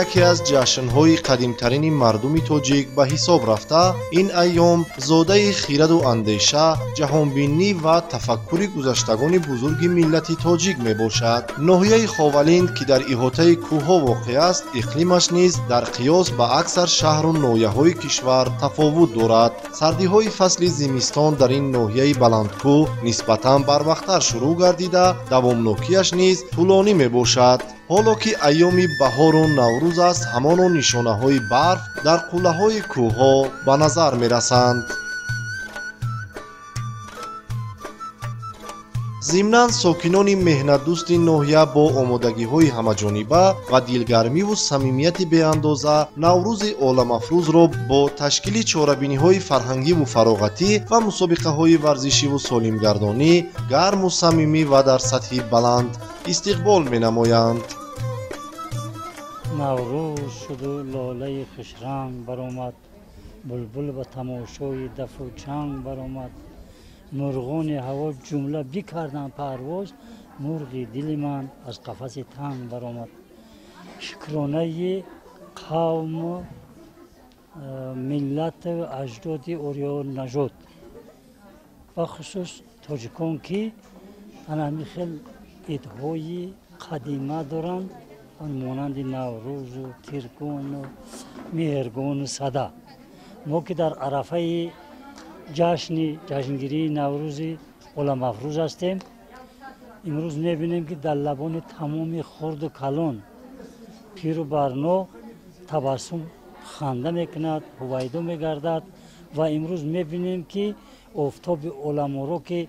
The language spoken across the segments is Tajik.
яке аз ҷашнҳои қадимтарини мардуми тоҷик ба ҳисоб рафта, ин айём зодаи хираду андеша, ҷаҳонбинӣ ва тафаккури гузаштагони бузурги миллати тоҷик мебошад. Ноҳияи Ховалинг, ки дар иҳотаи кӯҳҳо воқеъ аст, иқлимаш низ дар қиёс ба аксар шаҳру ноҳияҳои кишвар тафовут дорад. Сардиҳои фасли зимистон дар ин ноҳияи баландкӯҳ нисбатан барвақттар шурӯъ гардида, давомнокиаш низ тӯлонӣ мебошад. Ҳоло ки айёми баҳору Наврӯз аст, ҳамоно нишонаҳои барф дар қуллаҳои кӯҳҳо ба назар мерасанд. Зимнан сокинони меҳнатдӯсти ноҳия бо омодагиҳои ҳамаҷониба ва дилгармиву самимияти беандоза Наврӯзи оламафрӯзро бо ташкили чорабиниҳои фарҳангиву фароғатӣ ва мусобиқаҳои варзишиву солимгардонӣ гарму самимӣ ва дар сатҳи баланд истиқбол менамоянд. Наврӯз шуду лолаи хушранг баромад, булбул ба тамошои дафу чанг баромад, мурғони ҳаво ҷумла бикарданд парвоз, мурғи дили ман аз қафаси танг баромад. Шукронаи қавму миллату аҷдоди ориёнажод, бахусус тоҷикон, ки ана ҳамин хел идҳои қадима доранд, монанди Наврӯзу Тиргону Меҳргону Сада. Мо ки дар арафаи ҷашнгирии Наврӯзи оламафрӯз ҳастем, имрӯз мебинем, ки дар лабони тамоми хурду калон, пиру барно табассум ханда мекунад, ҳувайдо мегардад ва имрӯз мебинем, ки офтоби оламоро, ки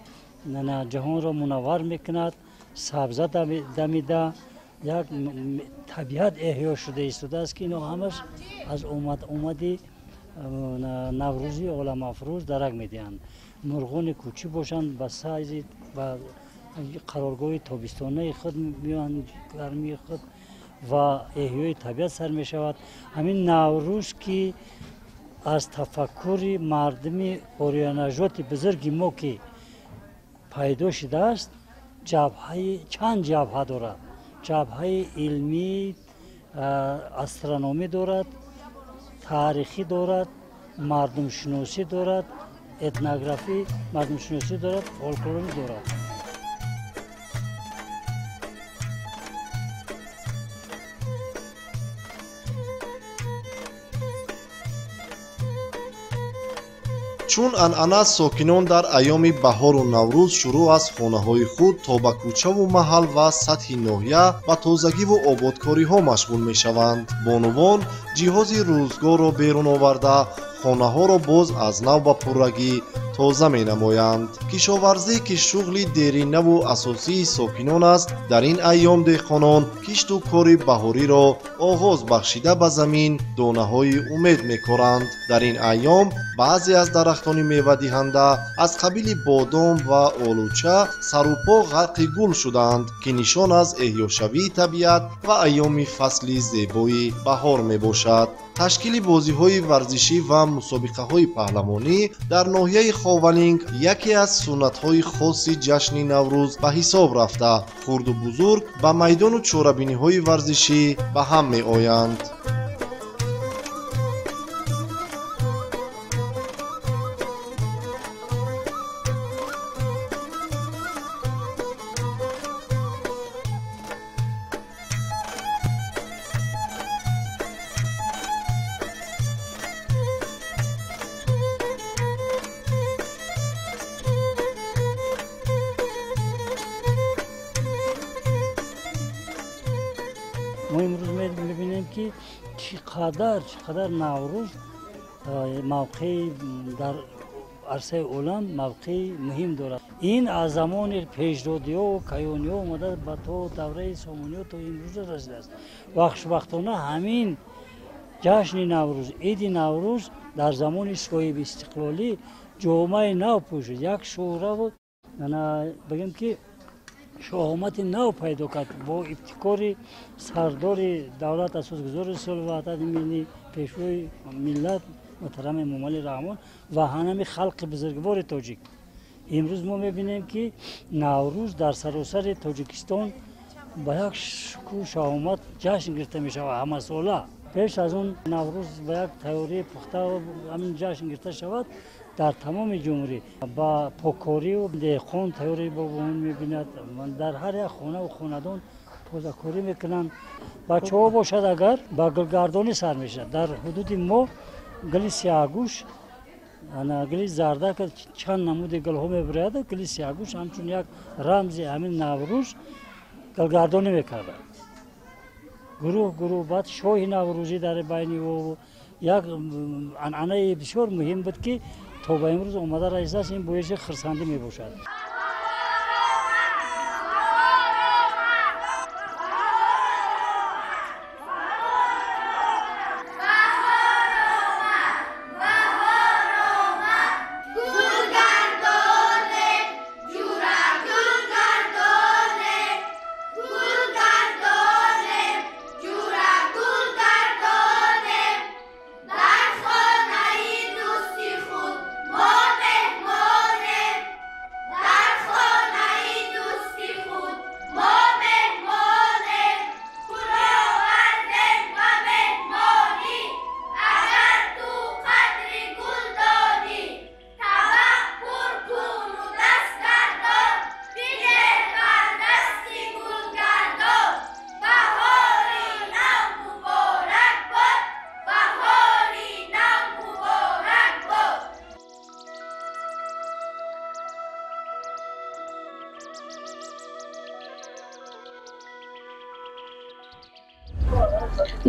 ҷаҳонро мунаввар мекунад, сабза дамида, як табиат эҳё шуда истодааст, ки ино ҳамаш аз омади Наврӯзи оламафрӯз дарак медиҳанд. Мурғони кӯчӣ бошанд, ба сайзи ба қароргоҳи тобистонаи худ меоянд, гармии худ ва эҳёи табиат сар мешавад. Ҳамин Наврӯз, ки аз тафаккури мардуми ориёнажоти бузурги мо ки пайдо шудааст, чанд ҷабҳа дорад. Ҷабҳаи илмӣ, астрономӣ дорад, таърихӣ дорад, мардумшиносӣ дорад, этнографӣ, мардумшиносӣ дорад, фолклорӣ дорад. Чун анъана, сокинон дар айёми баҳору Наврӯз шурӯъ аз хонаҳои худ то ба кӯчаву маҳал ва сатҳи ноҳия ба тозагиву ободкориҳо машғул мешаванд. Бонувон ҷиҳози рӯзгорро берун оварда, хонаҳоро боз аз нав ба пуррагӣ тоза менамоянд. Кишоварзӣ, ки шуғли деринаву асосии сокинон аст, дар ин айём деҳқонон кишту кори баҳориро оғоз бахшида, ба замин донаҳои умед мекоранд. Дар ин айём баъзе аз дарахтони мевадиҳанда аз қабили бодом ва олуча сарупо ғарқи гул шуданд, ки нишон аз эҳёшавии табиат ва айёми фасли зебои баҳор мебошад. Ташкили бозиҳои варзишӣ ва мусобиқаҳои паҳлавонӣ дар ноҳияи Ховалинг яке аз суннатҳои хоси ҷашни Наврӯз ба ҳисоб рафта, хурду бузург ба майдону чорабиниҳои варзишӣ ба ҳам меоянд. Мо имрӯз мебинем, ки чӣ қадар Наврӯз мавқеи дар арсаи олам мавқеи муҳим дорад. Ин аз замони пешдодиҳо каёниҳо омада ба то давраи сомониҳо то имрӯза расидааст. Ва хушбахтона ҳамин ҷашни Наврӯз, иди Наврӯз дар замони соҳиби истиқлолӣ ҷомаи нав пӯшид, як шӯҳраву бигем ки шоҳомати нав пайдо кард бо ибтикори сардори давлат, асосгузори сулҳу ваҳдати миллӣ, пешвои миллат муҳтарам Эмомалӣ Раҳмон ва ҳанами халқи бузургвори тоҷик. Имрӯз мо мебинем, ки Наврӯз дар саросари Тоҷикистон Ба як шукӯҳу шаҳомат ҷашн гирифта мешавад ҳамасола. Пеш аз он Наврӯз ба як тайёрии пухта ҳамин ҷашн гирифта шавад дар тамоми ҷумҳурӣ ба поккорию деҳқон тайёрӣ мебинад. Дар ҳар як хонаву хонадон тозакорӣ мекунанд. Бачаҳо бошад агар ба гулгардонӣ сар мешавад. Дар ҳудуди мо гули сиёҳгӯш, гули зарда чанд намуди гулҳо мебуряд. Гули сиёҳгӯш ҳамчун як рамзи ҳамин Наврӯз гулгардонӣ мекарданд. Гурӯҳ гурӯҳ баъд шоҳи наврӯзӣ дар байни ӯ як анъанаи бисёр муҳим буд, ки то ба имрӯз омада расидааст. Ин боиси хурсандӣ мебошад.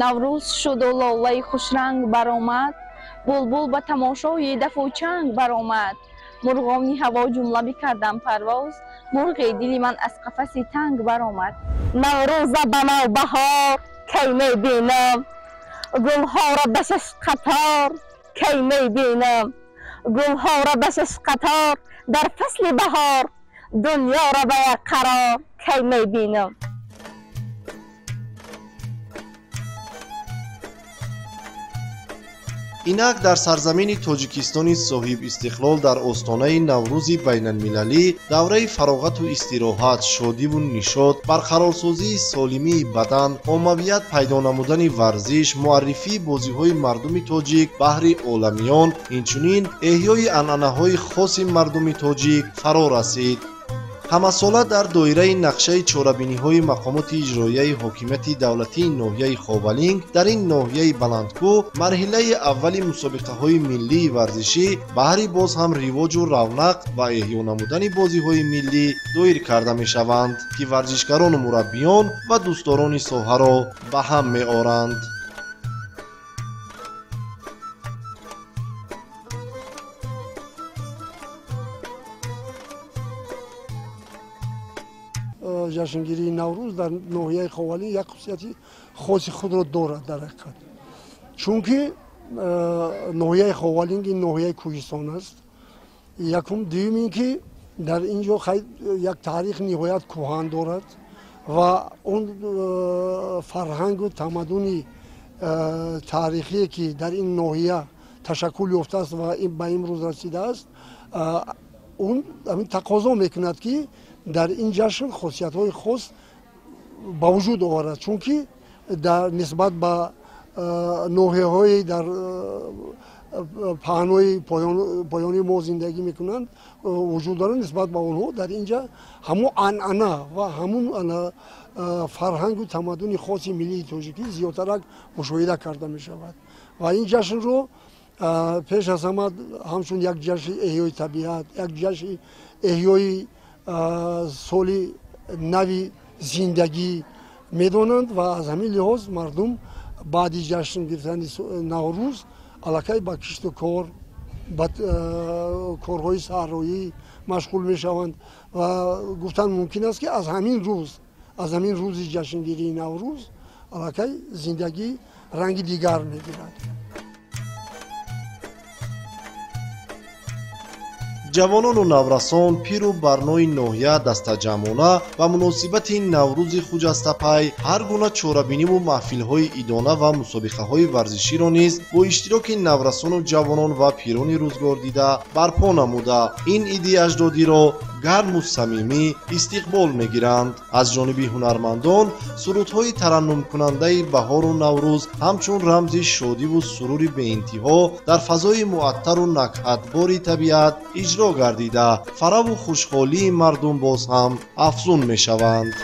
Наврӯз шуду лолаи хушранг баромад, булбул ба тамошои дафу чанг баромад. Мурғони ҳаво ҷумла бикардам парвоз, мурғи дили ман аз қафаси танг баромад. Наврӯза ба навбаҳор кай мебинам, гулҳоро ба шаш қатор кай мебинам, гулҳоро ба шаш қатор дар фасли баҳор, дунёро ба як қарор кай мебинам. Инак дар сарзамини Тоҷикистони соҳиб истиқлол дар остонаи Наврӯзи байналмилалӣ давраи фароғату истироҳат, шодиву нишот, барқарорсозии солимии бадан, оммавият пайдо намудани варзиш, муаррифии бозиҳои мардуми тоҷик баҳри оламиён, инчунин эҳёи анъанаҳои хоси мардуми тоҷик фаро расид. Ҳамасола дар доираи нақшаи чорабиниҳои мақомоти иҷроияи ҳокимияти давлатии ноҳияи Ховалинг дар ин ноҳияи баландкӯҳ марҳилаи аввали мусобиқаҳои миллии варзишӣ баҳри боз ҳам ривоҷу равнақ ва эҳё намудани бозиҳои миллӣ доир карда мешаванд, ки варзишгарону мураббиён ва дӯстдорони соҳаро ба ҳам меоранд. Ҷашнгирии Наврӯз дар ноҳияи Ховалинг як хусусияти хоси худро дорад дар ҳақиқат, чунки ноҳияи Ховалинг ин ноҳияи кӯҳистон аст. Якум, дуюм ин ки дар ин ҷо як таърих ниҳоят кӯҳан дорад ва он фарҳангу тамаддуни таърихие ки дар ин ноҳия ташаккул ёфтааст ва ба имрӯз расидааст, он тақозо мекунад, ки дар ин ҷашн хосиятҳои хос ба вуҷуд оварад, чунки дар нисбат ба ноҳияҳои дар паҳнои поёни мо зиндагӣ мекунанд вуҷуд доранд, нисбат ба онҳо дар ин ҷа ҳамун анъана ва ҳамун фарҳангу тамаддуни хоси миллии тоҷикӣ зиёдтарак мушоҳида карда мешавад. Ва ин ҷашнро пеш аз ҳама ҳамчун як ҷашни эҳёи табиат, як ҷашни эҳёи соли нави зиндагӣ медонанд ва аз ҳамин лиҳоз мардум баъди ҷашн гирифтани Наврӯз аллакай ба кишту кор, ба корҳои саҳроӣ машғул мешаванд ва гуфтан мумкин аст, ки аз ҳамин рӯз, аз ҳамин рӯзи ҷашнгирии Наврӯз аллакай зиндагӣ ранги дигар мегирад. Ҷавонону наврасон, пиру барнои ноҳия дастаҷамъона ба муносибати Наврӯзи хуҷастапай ҳар гуна чорабиниву маҳфилҳои идона ва мусобиқаҳои варзиширо низ бо иштироки наврасону ҷавонон ва пирони рӯзгордида барпо намуда, ин иди аҷдодиро Гарму самимӣ истиқбол мегиранд. Аз ҷониби ҳунармандон сурудҳои тараннумкунандаи баҳору Наврӯз ҳамчун рамзи шодиву сурури беинтиҳо дар фазои муаттару накҳатбори табиат иҷро гардида, фараву хушҳолии мардум боз ҳам афзун мешаванд.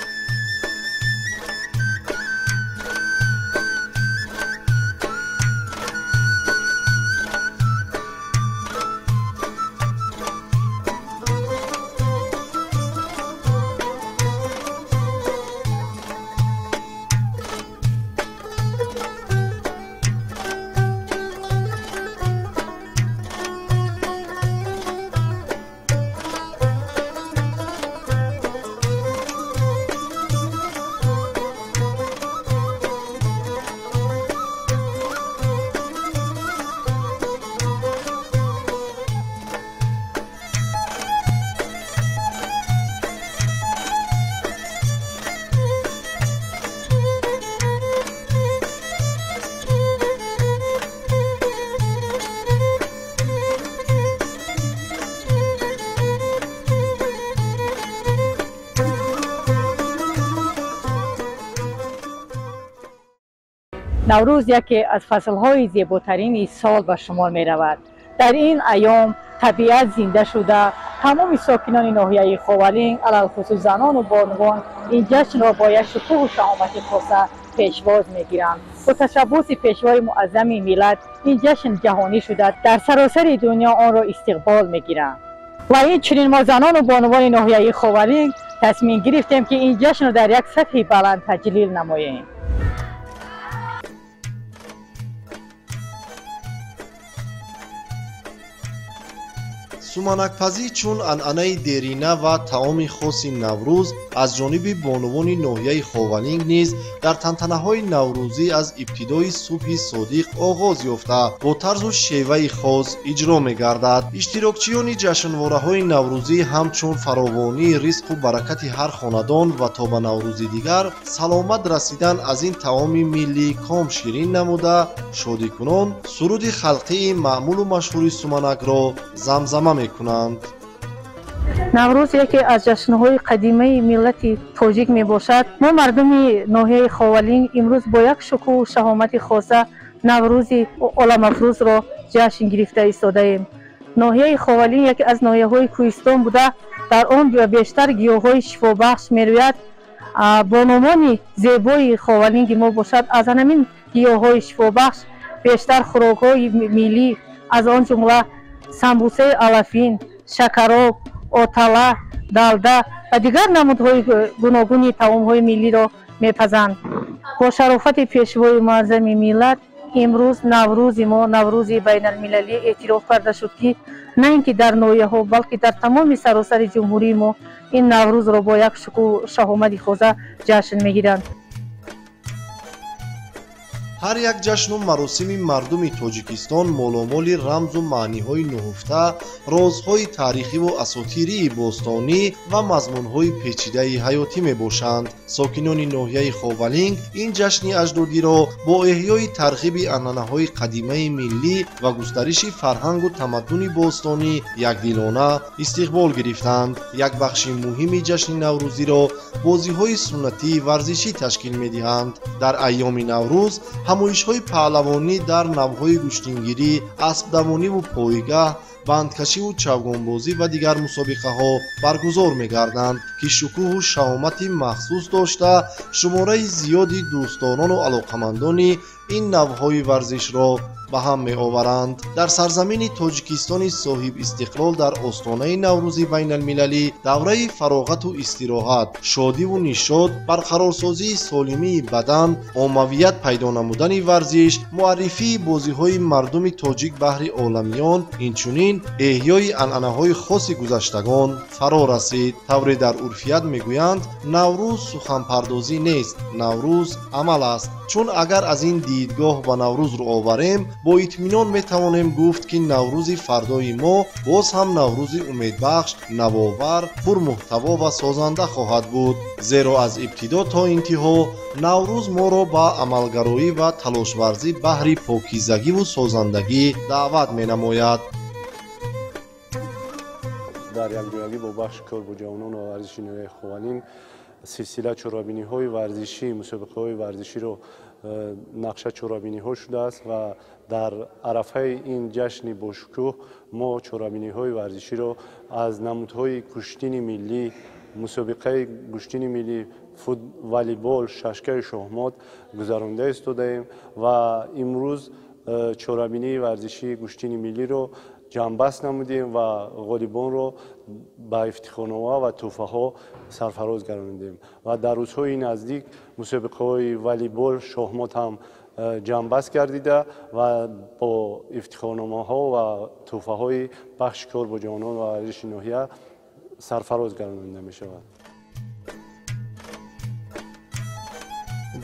Наврӯз яке аз фаслҳои зеботарини сол ба шумор меравад. Дар ин айём табиат зинда шуда, тамоми сокинони ноҳияи Ховалинг, алалхусус занону бонувон, ин ҷашнро бо як шукӯҳу шаҳомати хоса пешвоз мегиранд. Бо ташаббуси Пешвои Муаззами миллат ин ҷашн ҷаҳонӣ шуда, дар саросари дунё онро истиқбол мегиранд. Ва инчунин мо, занону бонувони ноҳияи Ховалинг, тасмим гирифтем, ки ин ҷашнро дар як сатҳи баланд таҷлил намоем. Суманакпазӣ чун анъанаи дерина ва таоми хоси Наврӯз аз ҷониби бонувони ноҳияи Ховалинг низ дар тантанаҳои наврӯзӣ аз ибтидои субҳи содиқ оғоз ёфта, бо тарзу шеваи хос иҷро мегардад. Иштирокчиёни ҷашнвораҳои наврӯзӣ ҳамчун фаровонии ризқу баракати ҳар хонадон ва то ба Наврӯзи дигар саломат расидан аз ин таоми миллӣ ком ширин намуда, шодикунон суруди халқии маъмулу машҳури суманакро замзама мекунанд. Наврӯз яке аз ҷашнҳои қадимаи миллати тоҷик мебошад. Мо, мардуми ноҳияи Ховалинг, имрӯз бо як шукӯҳу шаҳомати хоса Наврӯзи оламафрӯзро ҷашн гирифта истодаем. Ноҳияи Ховалинг яке аз ноҳияҳои кӯҳистон буда, дар он бештар гиёҳҳои шифобахш мерӯяд. Бонувони зебои Ховалинги мо бошад, аз ҳамин гиёҳҳои шифобахш бештар хӯрокҳои миллӣ, аз он ҷумла самбусаи алафин, шакароб, отала, далда ва дигар намудҳои гуногуни таомҳои миллиро мепазанд. Бо шарофати Пешвои Муаззами миллат имрӯз Наврӯзи мо Наврӯзи байналмилалӣ эътироф карда шуд, ки на ин ки дар ноҳияҳо, балки дар тамоми саросари ҷумҳурии мо ин Наврӯзро бо як шукӯҳу шаҳомати хоса ҷашн мегиранд. Ҳар як ҷашну маросими мардуми Тоҷикистон моломоли рамзу маъниҳои нуҳуфта, розҳои таърихиву асотирии бостонӣ ва мазмунҳои печидаи ҳаётӣ мебошанд. Сокинони ноҳияи Ховалинг ин ҷашни аҷдодиро бо эҳёи тарғиби анъанаҳои қадимаи миллӣ ва густариши фарҳангу тамаддуни бостонӣ якдилона истиқбол гирифтанд. Як бахши муҳими ҷашни наврӯзиро бозиҳои суннатии варзишӣ ташкил медиҳанд. Дар айёми Наврӯз ҳамоишҳои паҳлавонӣ дар навъҳои гӯштингирӣ, аспдавониву пойгаҳ, бандкашиву чавгонбозӣ ва дигар мусобиқаҳо баргузор мегарданд, ки шукӯҳу шаҳомати махсус дошта, шумораи зиёди дӯстдорону алоқамандони ин навъҳои варзишро ба ҳам меоваранд. Дар сарзамини Тоҷикистони соҳибистиқлол дар остонаи Наврӯзи байналмилалӣ давраи фароғату истироҳат, шодиву нишод, барқарорсозии солимии бадан, оммавият пайдо намудани варзиш, муаррифии бозиҳои мардуми тоҷик баҳри оламиён, инчунин эҳёи анъанаҳои хоси гузаштагон фаро расид. Тавре дар урфият мегӯянд, Наврӯз суханпардозӣ нест, Наврӯз амал аст. Чун агар аз ин дидгоҳ ба Наврӯз рӯ оварем, бо итминон метавонем гуфт, ки Наврӯзи фардои мо боз ҳам Наврӯзи умедбахш, навовар, пурмуҳтаво ва созанда хоҳад буд, зеро аз ибтидо то интиҳо Наврӯз моро ба амалгароӣ ва талошварзӣ баҳри покизагиву созандагӣ даъват менамояд. Дар Дар якҷоягӣ бо бахши кор бо ҷавонон ва варзиши ноҳияи Ховалинг силсила чорабиниҳои варзишӣ, мусобиқаҳои варзиширо нақша чорабиниҳо шудааст ва дар арафаи ин ҷашни бошукӯҳ мо чорабиниҳои варзиширо аз намудҳои куштини миллӣ, мусобиқаи гӯштини миллӣ, волейбол, шашкаи шоҳмот гузаронда истодаем ва имрӯз чорабинии варзишии гӯштини миллиро ҷамъбаст намудем ва ғолибонро ба ифтихорнома ва тӯҳфаҳо сарфароз гардонидем ва дар рӯзҳои наздик мусобиқаҳои волейбол, шоҳмот ҳам ҷамъбаст гардида ва бо ифтихорномаҳо ва тӯҳфаҳои бахши кор бо ҷавонон ва варзиши ноҳия сарфароз гардонида мешавад.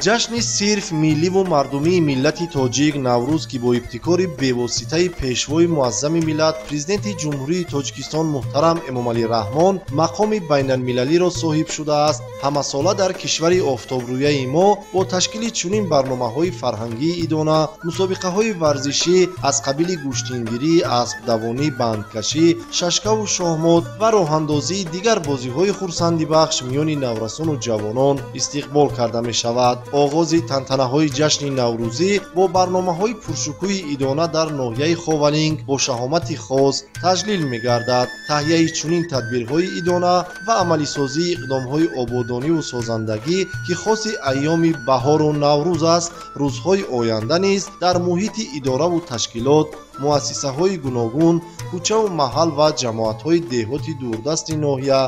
Ҷашни сирф милливу мардумии миллати тоҷик Наврӯз, ки бо ибтикори бевоситаи пешвои муаззами миллат, президенти Ҷумҳурии Тоҷикистон муҳтарам Эмомалӣ Раҳмон мақоми байналмилалиро соҳиб шудааст, ҳамасола дар кишвари офтобрӯяи мо бо ташкили чунин барномаҳои фарҳангии идона, мусобиқаҳои варзишӣ аз қабили гӯштингирӣ, аспдавонӣ, бандкашӣ, шашкаву шоҳмот ва роҳандозии дигар бозиҳои хурсандибахш миёни наврасону ҷавонон истиқбол карда мешавад. Оғози тантанаҳои ҷашни наврӯзӣ бо барномаҳои пуршукӯҳи идона дар ноҳияи Ховалинг бо шаҳомати хос таҷлил мегардад. Таҳияи чунин тадбирҳои идона ва амалисозии иқдомҳои ободониву созандагӣ, ки хоси айёми баҳору наврӯз аст, рӯзҳои оянда низ дар муҳити идораву ташкилот, муассисаҳои гуногун, кӯчаву маҳал ва ҷамоатҳои деҳоти дурдасти ноҳия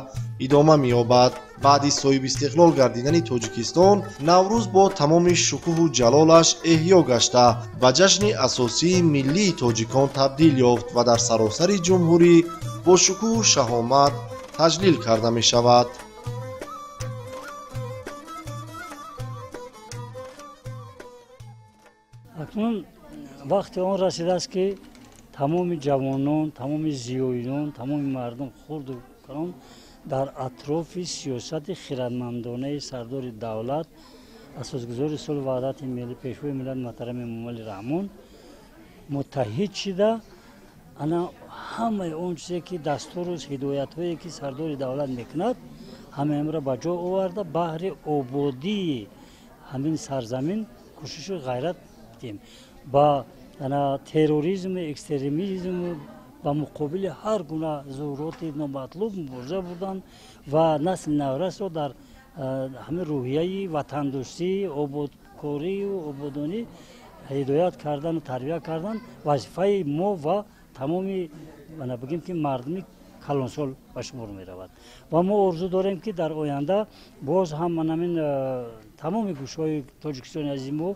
идома меёбад. Баъди соҳибистиқлол гардидани Тоҷикистон, Наврӯз бо тамоми шукӯҳу ҷалолаш эҳё гашта, ба ҷашни асосии миллии тоҷикон табдил ёфт ва дар саросари ҷумҳурӣ бо шукӯҳу шаҳомат таҷлил карда мешавад. Акнун вақти он расидааст, ки тамоми ҷавонон, тамоми зиёиён, тамоми мардум хурду калон дар атрофи сиёсати хирадмандонаи сардори давлат, асосгузори сулҳу ваҳдати миллӣ, пешвои миллат муҳтарам Эмомалӣ Раҳмон муттаҳид шида, ана ҳамаи он чизе ки дастуру ҳидоятҳое ки сардори давлат мекунад, ҳамаамро ба ҷо оварда, баҳри ободии ҳамин сарзамин кӯшишу ғайрат диҳем. Ба терроризму экстремизму ба муқобили ҳар гуна зуҳуроти номатлуб мубориза бурдан ва насли наврасро дар ҳамин рӯҳияи ватандӯстӣ, ободкорию ободонӣ ҳидоят кардану тарбия кардан вазифаи мо ва тамоми, бигем ки, мардуми калонсол ба шумор меравад. Ва мо орзу дорем, ки дар оянда боз ҳам ҳамин тамоми гӯшаҳои Тоҷикистони азизи мо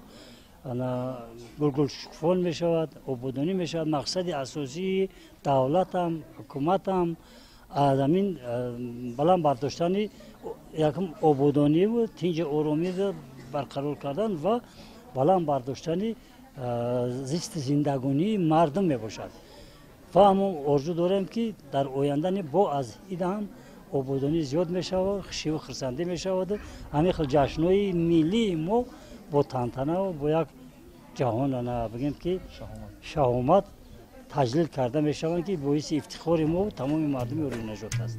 гулгулшукуфон мешавад, ободонӣ мешавад. Мақсади асосии давлатам, ҳукуматам аз ҳамин баланд бардоштани якум ободониву тинҷи оромиро барқарор кардан ва баланд бардоштани зисти зиндагонии мардум мебошад. Ва мо орзу дорем, ки дар оянда бо аз ин ҳам ободонӣ зиёд мешавад, хушиву хурсандӣ мешавад. Ҳамин хел ҷашнҳои миллии мо бо тантанаву бо як ҷаҳон, бигем ки, шаҳомат таҷлил карда мешаванд, ки боиси ифтихори мо тамоми мардуми ориёнажод аст.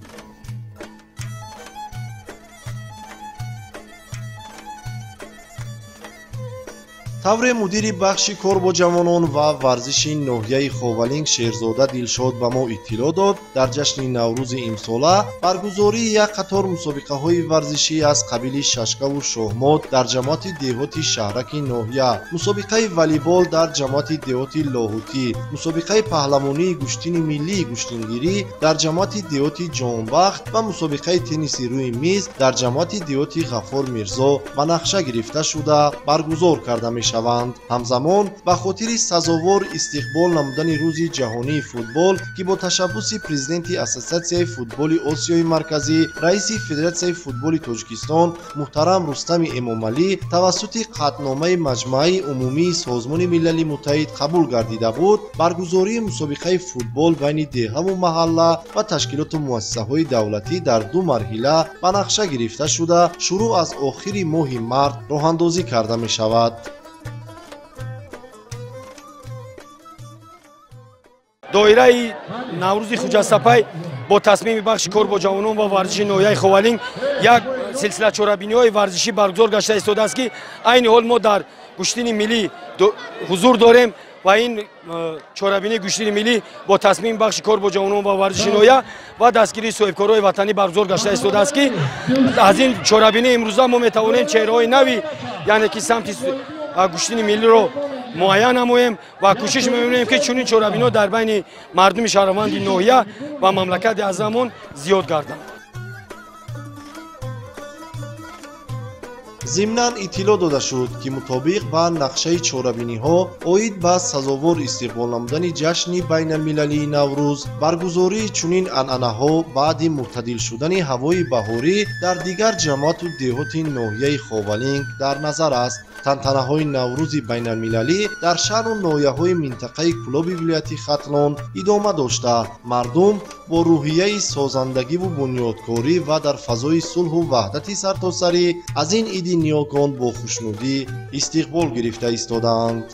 Тавре мудири бахши кор бо ҷавонон ва варзиши ноҳияи Ховалинг Шерзода Дилшод ба мо иттилоъ дод, дар ҷашни наврӯзи имсола баргузории як қатор мусобиқаҳои варзишӣ аз қабили шашкаву шоҳмот дар ҷамоати деҳоти шаҳраки ноҳия, мусобиқаи волейбол дар ҷамоати деҳоти Лоҳутӣ, мусобиқаи паҳлавонии гӯштини миллии гӯштингирӣ дар ҷамоати деҳоти Ҷонбахт ва мусобиқаи тенниси рӯи миз дар ҷамоати деҳоти Ғаффор Мирзо ба нақша гирифта шуда баргузор карда мешавад. Ҳамзамон ба хотири сазовор истиқбол намудани рӯзи ҷаҳонии футбол, ки бо ташаббуси президенти Ассотсиатсияи футболи Осиёи Марказӣ, раиси Федератсияи футболи Тоҷикистон муҳтарам Рустами Эмомалӣ тавассути қатъномаи Маҷмааи умумии Созмони Милали Муттаҳид қабул гардида буд, баргузории мусобиқаи футбол байни деҳаву маҳалла ва ташкилоту муассисаҳои давлатӣ дар ду марҳила ба нақша гирифта шуда, шурӯъ аз охири моҳи март роҳандозӣ карда мешавад. Доираи Наврӯзи Хуҷастапай бо Бо тасмими бахши кор бо ҷавонон ва варзиши ноҳияи Ховалинг як силсила чорабиниҳои варзишӣ баргузор гашта истодааст, ки айни ҳол мо дар гӯштини миллӣ ҳузур дорем ва ин чорабинии гӯштини миллӣ бо тасмими бахши кор бо ҷавонон ва варзиши ноҳия ва дастгирии соҳибкорои ватанӣ баргузор гашта истодааст, ки аз ин чорабинӣ имрӯза мо метавонем чеҳраҳои нави, яъне ки самти гӯштини миллиро муайян намоем ва кӯшиш мекунем, ки чунин чорабиниҳо дар байни мардуми шаҳрванди ноҳия ва мамлакати азамон зиёд гарданд. Зимнан иттилоъ дода шуд, ки мутобиқ ба нақшаи чорабиниҳо оид ба сазовор истиқбол намудани ҷашни байналмилалии Наврӯз, баргузории чунин анъанаҳо баъди мӯътадил шудани ҳавои баҳорӣ дар дигар ҷамоату деҳоти ноҳияи Ховалинг дар назар аст. Тантанаҳои Наврӯзи байналмилалӣ дар шаҳру ноҳияҳои минтақаи Кӯлоби вилояти Хатлон идома дошта, мардум бо рӯҳияи созандагиву бунёдкорӣ ва дар фазои сулҳу ваҳдати сартосарӣ аз ин иди ниёгон бо хушнудӣ истиқбол гирифта истодаанд.